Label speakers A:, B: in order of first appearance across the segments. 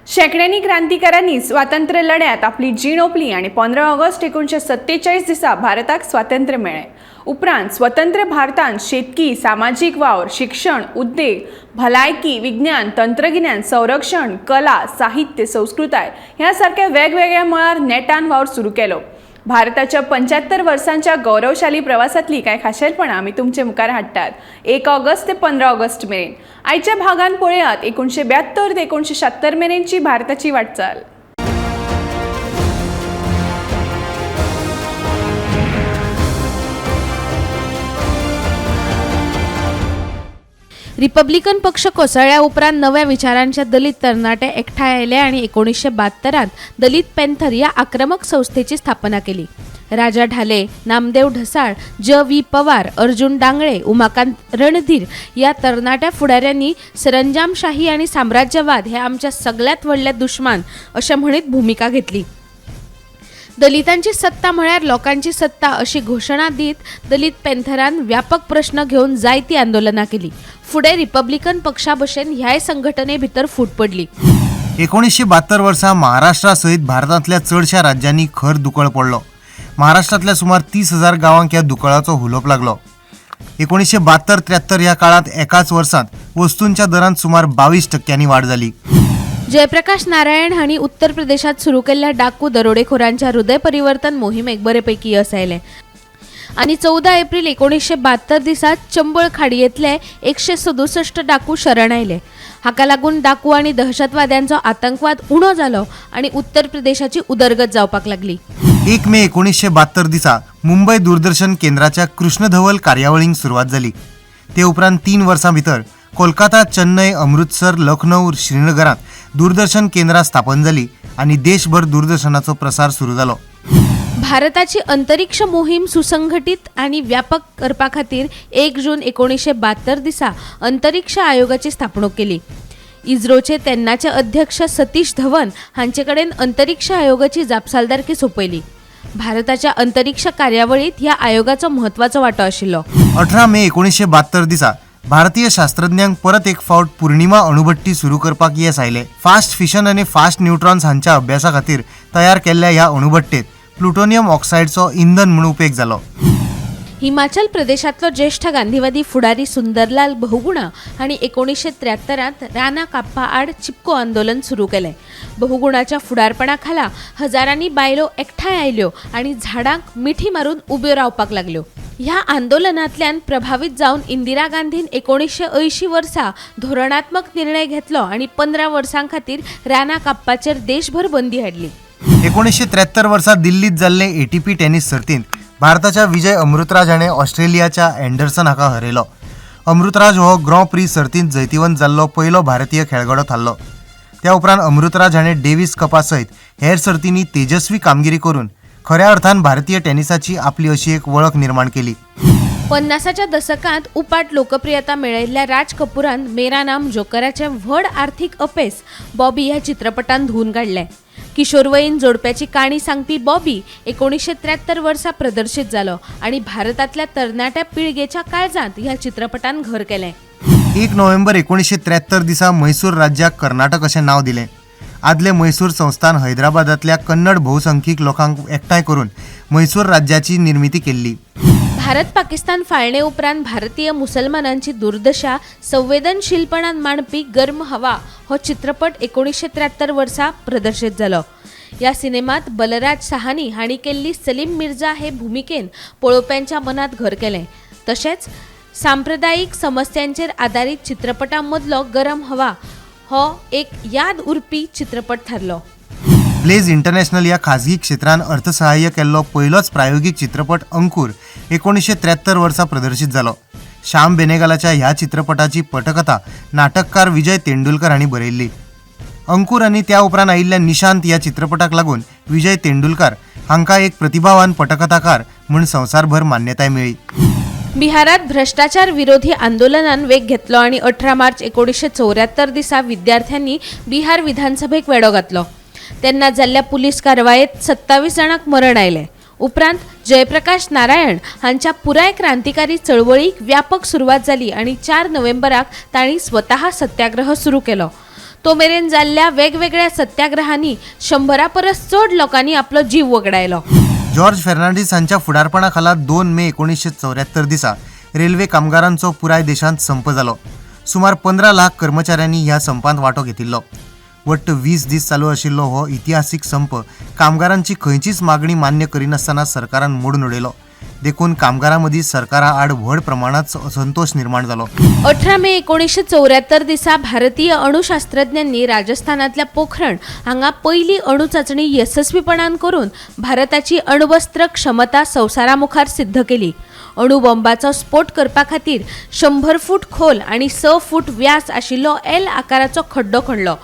A: शेंकड्यांनी क्रांतिकारांनी स्वातंत्र्य लढ्यात आपली जीण ओंपली आनी 15 ऑगस्ट 1947 दिसा भारताक स्वातंत्र्य मेळ्ळें. उपरांत स्वतंत्र भारतांत शेतकी, सामाजीक वावर, शिक्षण, उद्देग, भलायकी, विज्ञान, तंत्रगिन्यान, संरक्षण, कला, साहित्य, संस्कृताय ह्या सारक्या वेगवेगळ्या मळार नेटान वावर सुरू केलो. भारताच्या 75 वर्सांच्या गौरवशाली प्रवासांतली कांय खाशेलपणां आमी तुमचे मुखार हाडटात. 1 ऑगस्ट ते 15 ऑगस्ट मेरेन आयच्या भागान पळयात 1972 ते 1976 मेरेनची भारताची वाटचाल.
B: रिपब्लिकन पक्ष कोसळ्या उपरांत नव्या विचारांच्या दलित तरणाटे एकठांय आयले आनी 1972 दलित पॅन्थर ह्या आक्रमक संस्थेची स्थापना केली. राजा ढाले, नामदेव ढसाळ, ज व्ही पवार, अर्जुन डांगळे, उमाकांत रणधीर या तरणाट्या फुडाऱ्यांनी सरंजामशाही आनी साम्राज्यवाद हे आमच्या सगळ्यात व्हडले दुश्मान अशें म्हणीत भुमिका घेतली. दलितांची सत्ता म्हळ्यार लोकांची सत्ता अशी घोशणा दीत दलित पॅन्थरान व्यापक प्रश्न घेवन जायतीं आंदोलनां केली. फुडें रिपब्लिकन पक्षा भशेन ह्याय संघटने भितर फूट पडली.
C: 1972 वर्सा महाराष्ट्रा सयत भारतांतल्या चडश्या राज्यांनी खर दुकळ पडलो. महाराष्ट्रांतल्या सुमार 30,000 गांवांक ह्या दुकळाचो हुलोप लागलो. 1972-73 ह्या काळांत एकाच वर्सांत वस्तूंच्या दरांत सुमार 22% वाड जाली.
B: जयप्रकाश नारायण हांणी उत्तर प्रदेशात सुरू केल्ल्या डाकू दरोडेखोरांच्या हृदय परिवर्तन मोहिमेक बरेपैकी यस आयलें आनी 14 एप्रिल 1972 दिसा चंबळ खाडयेंतले 167 डाकू शरण आयले. हाका लागून डाकू आनी दहशतवाद्यांचो आतंकवाद उणो जालो आनी उत्तर प्रदेशाची उदरगत जावपाक लागली.
C: 1 मे 1972 दिसा मुंबय दूरदर्शन केंद्राच्या कृष्णधवल कार्यावळींक सुरवात जाली. ते उपरांत 3 वर्सां भितर कोलकाता, चेन्नय, अमृतसर, लखनौ, श्रीनगरांत दूरदर्शन केंद्रां स्थापन जाली आनी देशभर दूरदर्शनाचो प्रसार सुरू जालो.
B: भारताची अंतरिक्ष मोहीम सुसंघटीत आनी व्यापक करपा खातीर 1 जून 1972 दिसा अंतरिक्ष आयोगाची स्थापणूक केली. इस्रोचे तेन्नाचे अध्यक्ष सतीश धवन हांचे कडेन अंतरिक्ष आयोगाची जापसालदारकी सोंपयली. भारताच्या अंतरिक्ष कार्यावळीत ह्या आयोगाचो म्हत्वाचो वांटो आशिल्लो.
C: 18 मे 1972 दिसा भारतीय शास्त्रज्ञांक परत एक फावट पूर्णिमा अणुभट्टी सुरू करपाक येस आयलें. फास्ट फिशन आनी फास्ट न्यूट्रॉन्स हांच्या अभ्यासा खातीर तयार केल्ल्या ह्या अणुभट्टेत प्लुटोनियम ऑक्सायडचो इंधन म्हूण उपेग जालो.
B: हिमाचल प्रदेशांतलो ज्येश्ठ गांधीवादी फुडारी सुंदरलाल बहुगुणा हांणी 1973 रानां कापपा आड चिपको आंदोलन सुरू केलें. बहुगुणाच्या फुडारपणा खाला हजारांनी बायलो एकठांय आयल्यो आनी झाडांक मिठी मारून उब्यो रावपाक लागल्यो. ह्या आंदोलनांतल्यान प्रभावीत जावन इंदिरा गांधीन 1980 वर्सा धोरणात्मक निर्णय घेतलो आनी 15 वर्सां खातीर रानां कापपाचेर देशभर बंदी हाडली.
C: 1973 वर्सा दिल्लीत जाल्ले एटीपी टेनिस सर्तींत भारताच्या विजय अमृतराज हाणें ऑस्ट्रेलियाच्या अँडरसन हाका हरयलो. अमृतराज हो ग्रॉ प्री सर्तींत जैतिवंत जाल्लो पयलो भारतीय खेळगडो थारलो. त्या उपरांत अमृतराज हाणें डेव्हिस कपा सयत हेर सर्तींनी तेजस्वी कामगिरी करून खऱ्या अर्थान भारतीय टेनिसाची आपली अशी एक वळख निर्माण केली.
B: 50च्या दसकांत उपाट लोकप्रियता मेळयल्ल्या राज कपूरान मेरा नाम जोकराचें व्हड आर्थीक अपेस बॉबी ह्या चित्रपटान धुवून काडलें. किशोरवयीन जोडप्याची काणी सांगपी बॉबी 1973 वर्सा प्रदर्शीत जालो आनी भारतांतल्या तरणाट्या पिळगेच्या काळजांत ह्या चित्रपटान घर केलें.
C: 1 नोव्हेंबर 1973 दिसा म्हैसूर राज्याक कर्नाटक अशें नांव दिलें. आदले म्हैसूर संस्थान हैदराबादांतल्या कन्नड भोवसंख्यीक लोकांक एकठांय करून म्हैसूर राज्याची निर्मिती केल्ली.
B: भारत पाकिस्तान फाळणे उपरांत भारतीय मुसलमानांची दुर्दशा संवेदनशीलपणान मांडपी गर्म हवा हो चित्रपट 1973 वर्सा प्रदर्शीत जालो. ह्या सिनेमात बलराज साहनी हांणी केल्ली सलीम मिर्झा हे भुमिकेन पळोवप्यांच्या मनांत घर केलें. तशेंच सांप्रदायीक समस्यांचेर आदारीत चित्रपटां मदलो गरम हवा हो एक याद उरपी चित्रपट थारलो.
C: ब्लेज इंटरनॅशनल ह्या खाजगी क्षेत्रान अर्थसहाय्य केल्लो पयलोच प्रायोगीक चित्रपट अंकुर 1973 वर्सा प्रदर्शीत जालो. श्याम बेनेगलाच्या ह्या चित्रपटाची पटकथा नाटककार विजय तेंडुलकर हांणी बरयल्ली. अंकुर आनी त्या उपरांत आयिल्ल्या निशांत ह्या चित्रपटाक लागून विजय तेंडुलकर हांकां एक प्रतिभावान पटकथाकार म्हूण संवसारभर मान्यताय मेळ्ळी.
B: बिहारात भ्रष्टाचार विरोधी आंदोलनान वेग घेतलो आनी 18 मार्च 1974 दिसा विद्यार्थ्यांनी बिहार विधानसभेक वेडो घातलो. तेन्ना जाल्ल्या पुलीस कारवायेत 27 जाणांक मरण आयलें. उपरांत जयप्रकाश नारायण हांच्या पुराय क्रांतिकारी चळवळीक व्यापक सुरवात जाली आनी 4 नोव्हेंबराक तांणी स्वतः सत्याग्रह सुरू केलो. तो मेरेन जाल्ल्या वेगवेगळ्या सत्याग्रहांनी 100 परस चड लोकांनी आपलो जीव वगडायलो.
C: जॉर्ज फेर्नांडीस हांच्या फुडारपणा खाला 2 मे 1974 दिसा रेल्वे कामगारांचो पुराय देशांत संप जालो. सुमार 15 लाख कर्मचाऱ्यांनी ह्या संपांत वांटो घेतिल्लो. वट्ट 20 दीस चालू आशिल्लो हो इतिहासीक संप कामगारांची खंयचीच मागणी मान्य करिनासतना सरकारान मोडून उडयलो. देखून कामगारां मदीं सरकारा आड व्हड प्रमाणांत असंतोश निर्माण जालो.
B: 18 मे 1974 दिसा भारतीय अणुशास्त्रज्ञांनी राजस्थानांतल्या पोखरण हांगा पयली अणुचाचणी येसस्वीपणान करून भारताची अण्वस्त्र क्षमता संवसारा मुखार सिद्ध केली. अणुबॉम्बाचो स्फोट करपा खातीर 100 फूट खोल आनी 6 फूट व्यास आशिल्लो एल आकाराचो खड्डो खणलो.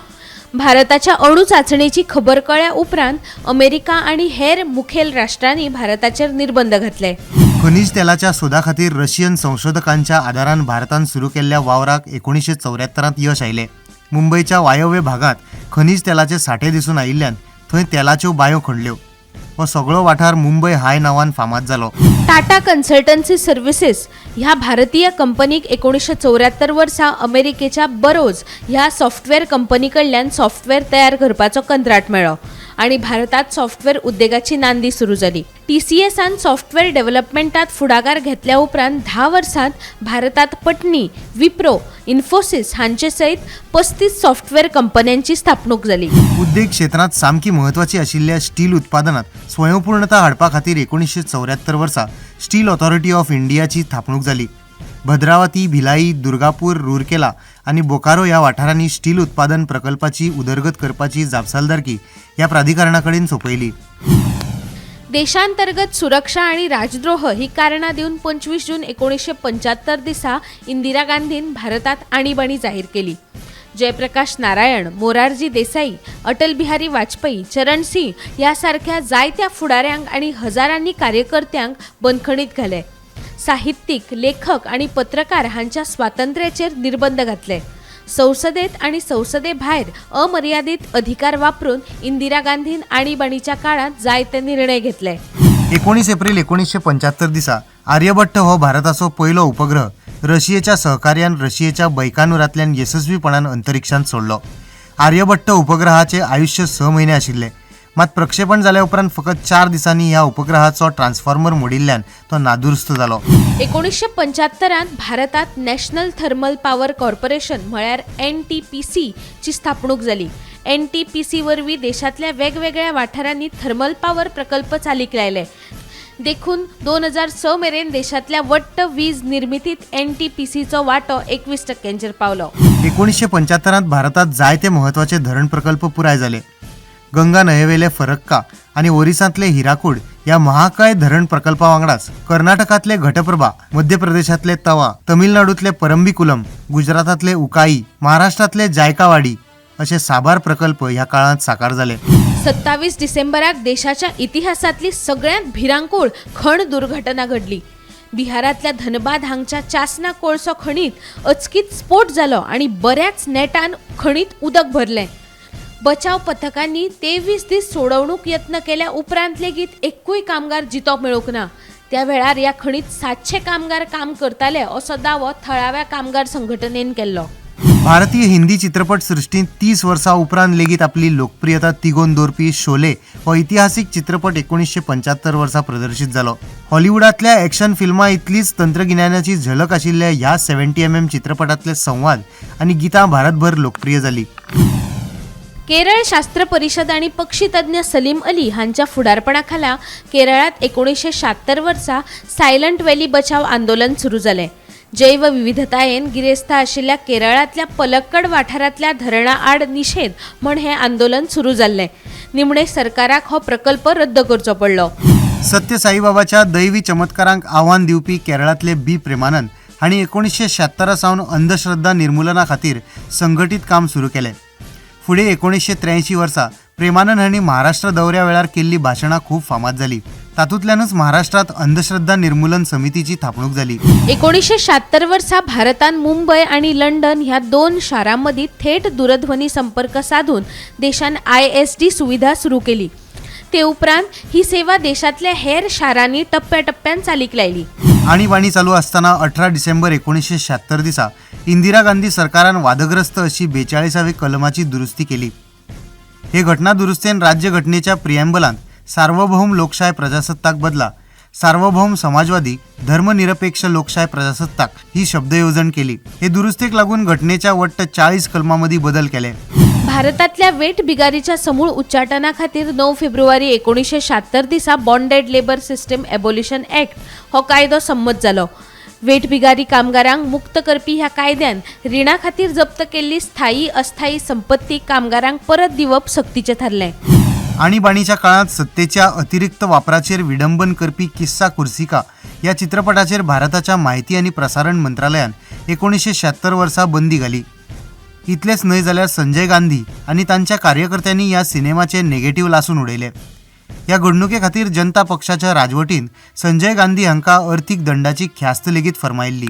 B: भारताच्या अणुचाचणेची खबर कळ्ळ्या उपरांत अमेरिका आनी हेर मुखेल राष्ट्रांनी भारताचेर निर्बंध घातले.
C: खनिज तेलाच्या सोदा खातीर रशियन संशोधकांच्या आदारान भारतान सुरू केल्ल्या वावराक 1974 यश आयलें. मुंबयच्या वायव्य भागांत खनिज तेलाचे सांठे दिसून आयिल्ल्यान थंय तेलाच्यो बांयो खणल्यो. हो सगळो वाठार मुंबय हाय नांवान फामाद जालो.
B: टाटा कन्सल्टन्सी सर्व्हिसेस ह्या भारतीय कंपनीक 1974 वर्सा अमेरिकेच्या बरोज ह्या सॉफ्टवेअर कंपनी कडल्यान सॉफ्टवेअर तयार करपाचो कंत्राट मेळ्ळो आनी भारतांत सॉफ्टवेअर उद्देगाची नांदी सुरू जाली. TCSान सॉफ्टवेअर डेव्हलपमेंटात फुडाकार घेतल्या उपरांत 10 वर्सांत भारतांत पटनी, विप्रो, इन्फोसिस हांचे सयत 35 सॉफ्टवेअर कंपन्यांची स्थापणूक जाली.
C: उद्देग क्षेत्रांत सामकी म्हत्वाची आशिल्ल्या स्टील उत्पादनात स्वयंपूर्णता हाडपा खातीर 1974 वर्सा स्टील ऑथॉरिटी ऑफ इंडियाची थापणूक जाली. भद्रावती, भिलाई, दुर्गापूर, रुरकेला आनी बोकारो ह्या वाठारांनी स्टील उत्पादन प्रकल्पाची उदरगत करपाची जापसालदारकी ह्या प्राधिकरणा कडेन सोंपयली.
B: देशांतर्गत सुरक्षा आणि राजद्रोह ही कारणां दिवन 25 जून 1975 दिसा इंदिरा गांधीन भारतात आणीबाणी जाहीर केली. जयप्रकाश नारायण, मोरारजी देसाई, अटल बिहारी वाजपेयी, चरण सिंह ह्या सारख्या जायत्या फुडाऱ्यांक आनी हजारांनी कार्यकर्त्यांक बंदखणीत घाले. साहित्यीक, लेखक आनी पत्रकार हांच्या स्वातंत्र्याचेर निर्बंध घातले. संसदेत आनी संसदे भायर अमर्यादीत अधिकार वापरून इंदिरा गांधीन आणीबाणीच्या काळांत जायते निर्णय घेतले.
C: 19 एप्रिल 1975 दिसा आर्यभट्ट हो भारताचो पयलो उपग्रह रशियेच्या सहकार्यान रशियेच्या बैकानुरांतल्यान येसस्वीपणान अंतरिक्षांत सोडलो. आर्यभट्ट उपग्रहाचे आयुश्य 6 म्हयने आशिल्ले. मात प्रक्षेपण जाल्या उपरांत फकत 4 दिसांनी ह्या उपग्रहाचो ट्रान्सफॉर्मर मोडिल्ल्यान तो नादुरुस्त जालो.
B: 1975 भारतात नॅशनल थर्मल पावर कॉर्पोरेशन म्हळ्यार NTPC ची स्थापणूक जाली. NTPC वरवीं देशांतल्या वेगवेगळ्या वाठारांनी थर्मल पावर प्रकल्प चालीक लायले. देखून 2006 मेरेन देशांतल्या वट्ट वीज निर्मितीत NTPCचो वांटो 21% पावलो.
C: 1975 भारतात जायते म्हत्वाचे धरण प्रकल्प पुराय जाले. गंगा न्हंयेवेले फरक्का आनी ओरिसांतले हिराकूड ह्या महाकाय धरण प्रकल्पा वांगडाच कर्नाटकांतले घटप्रभा, मध्य प्रदेशांतले तवा, तमिळनाडूंतले परंबीकुलम, गुजरातांतले उकाई, महाराष्ट्रांतले जायकावाडी असे साबार प्रकल्प ह्या काळांत साकार जाले.
B: 27 डिसेंबराक देशाच्या इतिहासांतली सगळ्यांत भिरांकूळ खण दुर्घटना घडली. बिहारांतल्या धनबाद हांगच्या चासना कोळसो खणीत अचकीत स्फोट जालो आनी बऱ्याच नेटान खणीत उदक भरलें. बचाव पथकांनी 23 दीस सोडवणूक यत्न केल्या उपरांत लेगीत एक्कूय कामगार जितो मेळूंक ना. त्या वेळार ह्या खणीत 700 कामगार काम करताले असो दावो थळाव्या कामगार संघटनेन केल्लो.
C: भारतीय हिंदी चित्रपट सृश्टींत 30 वर्सां उपरांत लेगीत आपली लोकप्रियता तिगोवन दवरपी शोले हो इतिहासीक चित्रपट 1975 वर्सा प्रदर्शीत जालो. हॉलिवूडांतल्या एक्शन फिल्मां इतलीच तंत्रगिन्यानाची झलक आशिल्ल्या ह्या 70 mm चित्रपटांतले संवाद आनी गितां भारतभर लोकप्रिय जाली.
B: केरळ शास्त्र परिषद आनी पक्षी तज्ञ सलीम अली हांच्या फुडारपणाखाला केरळांत 1976 वर्सा सायलंट व्हॅली बचाव आंदोलन सुरू जालें. जैवविविधतायेन गिरेस्त आशिल्ल्या केरळांतल्या पलक्कड वाठारांतल्या धरणा आड निशेध म्हण हें आंदोलन सुरू जाल्लें. निमणे सरकाराक हो प्रकल्प रद्द करचो पडलो.
C: सत्य साईबाबाच्या दैवी चमत्कारांक आव्हान दिवपी केरळांतले बी प्रेमानंद हांणी 1976 सावन अंधश्रद्धा निर्मुलना खातीर संघटीत काम सुरू केलें. फुडें 1983 वर्सा प्रेमानंद हांणी महाराष्ट्र दौऱ्या वेळार केल्ली भाशणां खूब फामाद जाली. तातूंतल्यानच महाराष्ट्रांत अंधश्रद्धा निर्मुलन समितीची थापणूक जाली.
B: 1976 वर्सा भारतान मुंबय आनी लंडन ह्या 2 शारां मदीं थेट दूरध्वनी संपर्क साधून देशान ISD सुविधा सुरू केली. ते उपरांत ही सेवा देशांतल्या हेर शारांनी टप्प्याटप्प्यान चालीक लायली.
C: आणीबाणी चालू असताना 18 डिसेंबर 1976 दिसा इंदिरा गांधी सरकारान वादग्रस्त अशी 42वे कलमाची दुरुस्ती केली. हे घटना दुरुस्तेन राज्यघटनेच्या प्रिएम्बलांत सार्वभौम लोकशाय प्रजासत्ताक बदला सार्वभौम समाजवादी धर्मनिरपेक्ष लोकशाय प्रजासत्ताक ही शब्दयोजण केली. हे दुरुस्तेक लागून घटनेच्या वट्ट 40 कलमांमदीं बदल केले.
B: भारतातल्या वेठ बिगारीच्या समूळ उच्चाटना खातीर 9 फेब्रुवारी 1976 दिसा bonded labour system abolition act हो कायदो संमत जालो. वेठ बिगारी कामगारांक मुक्त करपी ह्या कायद्यान रिणा खातीर जप्त केल्ली स्थायी अस्थायी संपत्ती कामगारांक परत दिवप सक्तीचें थारलें.
C: आणीबाणीच्या काळांत सत्तेच्या अतिरिक्त वापराचेर विडंबन करपी किस्सा कुर्सिका ह्या चित्रपटाचेर भारताच्या माहिती आनी प्रसारण मंत्रालयान 1976 वर्सा बंदी घाली. इतलेंच न्हय जाल्यार संजय गांधी आनी तांच्या कार्यकर्त्यांनी ह्या सिनेमाचे नेगेटीव लासून उडयले. ह्या घडणुके खातीर जनता पक्षाच्या राजवटीन संजय गांधी हांकां अर्थीक दंडाची ख्यास्त लेगीत फर्मायिल्ली.